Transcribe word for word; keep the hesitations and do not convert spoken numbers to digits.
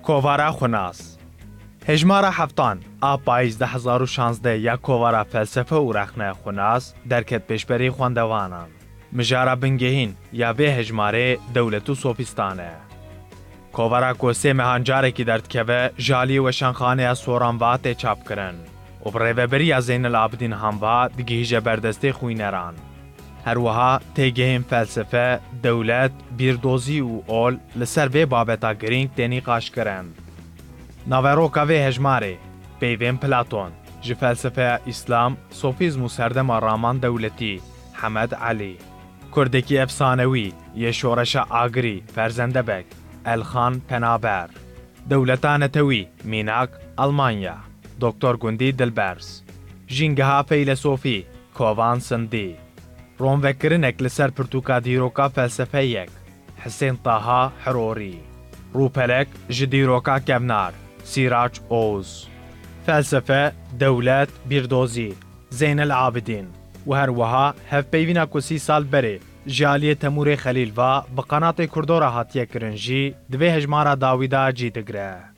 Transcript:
Kovara Xunas. Hejmara heftan a payîz du hezar û şazdeh ya Kovara Felsefe û Rexne Xunas derket pêşberî xwendevanan. Mijara bingehîn ya vê hejmarê dewlet û sofîstan e. Kovara ku sê mehan carekî derdikeve, ji aliyê Weşanxaneya Soranva tê çapkirin û bi rêvebiriya Zeynel Abidîn Hanva digihîje ber destê xwîneran. Her wiha têgehên felsefe, dewlet, bîrdozî û ol li ser vê babeta girîng tê nîqaşkirin. Naveroka vê hejmarê, peyvên Platon, ji felsefeya Îslam, sofîzm û serdema raman dewletî, Hemed Elî. Kurdekî efsanewî yê şoreşa Agirî, Ferzende Beg, Elxan Penaber. Dewleta netewî, mînak, Almanya, Doktor Gundî Dilbers. Jîngeha feylesofî, Kovan Sindî. Ronvekirinek li ser pirtûka dîroka felsefeyek, Hisên Taha Hirorî. Rûpelek ji dîroka kevnar, Sîrac Oğuz. Felsefe, dewlet, bîrdozî, Zeynel Abidîn û her wiha hevpeyvîna ku sî sal berê ji aliyê Temûrê Xelîl va bi qanatê Kurdo re hatiye kirin jî di vê hejmara dawî de cî digire.